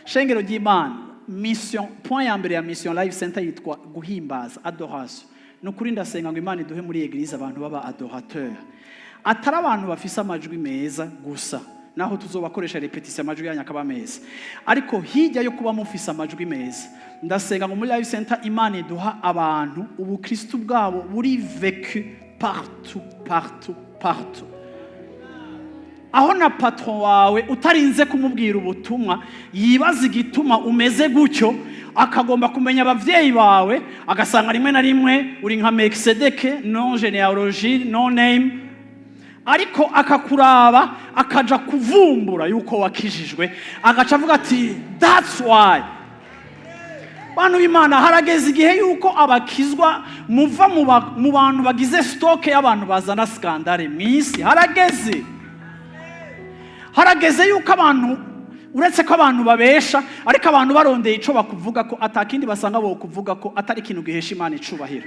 Shengero ry'Imana, mission, point ya mbere ya mission Life Center yitwa guhimbaza, adoration. Ni ukuri ndasenga ngo Imana iduhe muri église abantu baba adorateur, atari abantu bafise amajwi meza gusa, naho tuzobakoresha répétition amajwi yanyu akaba meza. Ariko hirya yo kuba mufise amajwi meza, ndasenga ngo muri Life Center Imana iduha abantu ubukristu bwabo buri vécu partout, partout, partout, aho na patron wawe utarinze kumubwira ubutumwa yibaza igituma umeze gutyo, akagomba kumenya abavyeyi bawe, agasanga rimwe na rimwe uri nka Melkisedeke, no genealogy, no name, ariko akakuraba akaja kuvumbura yuko wakijijwe, agaca avuga ati: "That's why." Bantu b'Imana, harageze igihe yuko abakizwa muva mu bantu bagize stock y'abantu bazana scandale mu isi. Harageze, harageze yuko abantu, uretse ko abantu babesha, ariko abantu barondeye ico bakuvuga ko atakindi basanga bo kuvuga ko atari ikintu gihesha Imana icubahiro.